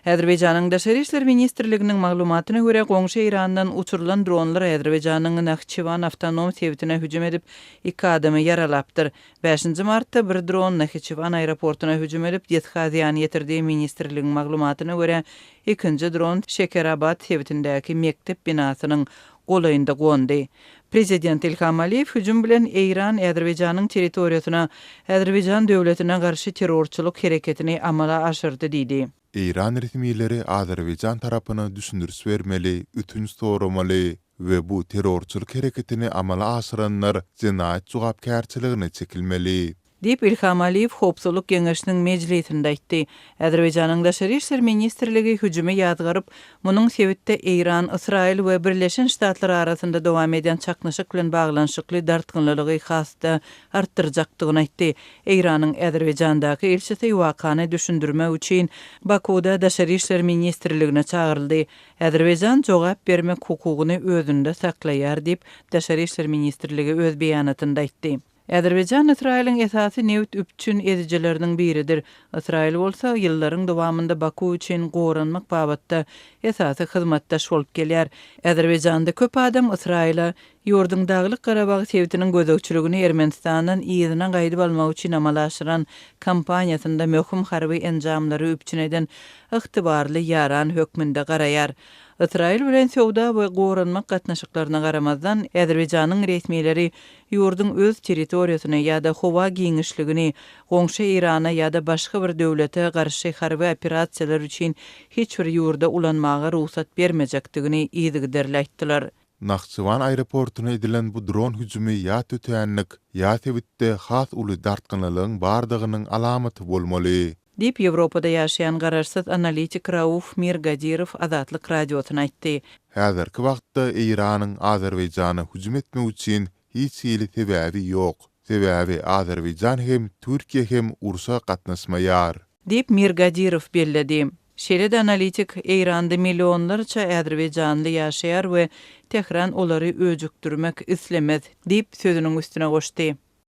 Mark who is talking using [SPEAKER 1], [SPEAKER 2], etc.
[SPEAKER 1] Azerbaýjanyň Daşary işler ministrliginiň maglumatyna görä, goňşy Eýrandan uçurylan dronlar Azerbaýjanyň Nahçywan awtonom sebitine hüjüm edip, iki adamy ýaralapdyr. Bäşinji martda bir dron Nahiçewan aeroportuna hüjüm edip, desga zyýan ýetirdi. Ministrligiň maglumatyna görä, ikinji dron Şekerabat sebitindäki mekdep binasynyň golaýynda gondy. Prezident Ilham Aliýew hüjüm bilen Eýran Azerbaýjanyň territoriýasyna Azerbaýjan döwletine garşy terrorçylyk hereketini amala aşyrdy diýdi.
[SPEAKER 2] Eýran resmileri Azerbaýjan tarapyna düşündiriş bermeli, ötünç soramaly we bu terrorçylyk hereketini amala aşyranlar jenaýat jogapkärçiligine çekilmeli.
[SPEAKER 1] Diýip, Ilham Aliýew Howpsuzlyk Geňeşiniň mejlisinde aýtdy. Azerbaýjanyň Daşary işler ministrligi hüjümi ýazgaryp, munuň sebitde Eýran, Ysraýyl we Birleşen Ştatlar arasynda dowam edýän çaknyşyk bilen baglanyşykly dartgynlylygy has-da artdyrjakdygyny aýtdy. Eýranyň Azerbaýjandaky ilçisi wakany düşündirmek üçin Bakuwda Daşary işler ministrligine çagyryldy. Azerbaýjan jogap bermek hukugyny özünde saklaýar diýip, Daşary işler ministrligi öz beýanatynda aýtdy. Azerbaýjan Ysraýylyň esasy nebit üpjün edijileriniň biridir. Ysraýyl bolsa, ýyllaryň dowamynda Baku üçin goranmak babatda esasy hyzmatdaş bolup gelýär. Azerbaýjanda köp adam Ysraýyla, ýurduň Daglyk-Garabag sebitiniň gözegçiligini Ermenistandan yzyna gaýdyp almak üçin amala aşyran kampaniýasynda möhüm harby enjamlary üpjün eden ygtybarly ýaran hökmünde garaýar. Ysraýyl bilen söwda we goranmak gatnaşyklaryna garamazdan, Azerbaýjanyň resmileri ýurduň öz territoriýasyny ýa-da howa giňişligini goňşy Eýrana ýa-da başga bir döwlete garşy harby operasiýalar üçin hiç bir ýurda ulanmaga rugsat bermejekdigini yzygiderli aýtdylar.
[SPEAKER 2] Nahçywan aeroportuna edilen bu dron hüjümi ýa tötänlik, ýa sebitde has uly dartgynlylygyň bardygynyň alamaty bolmaly.
[SPEAKER 1] Diýip, Ýewropada ýaşaýan garaşsyz analitik Rauf Mirgadirow Azatlyk Radiosyna aýtdy.
[SPEAKER 2] Häzirki wagtda Eýranyň Azerbaýjana hüjüm etmek üçin hiç hili sebäbi ýok. Sebäbi Azerbaýjan hem, Türkiýe hem urşa gatnaşmaýar.
[SPEAKER 1] Diýip, Mirgadirow belledi. Şeýle-de analitik, Eýranda millionlarça azerbaýjanly ýaşaýar we Tähran olary öjükdirmek islemez, diýip, sözüniň üstüne goşdy.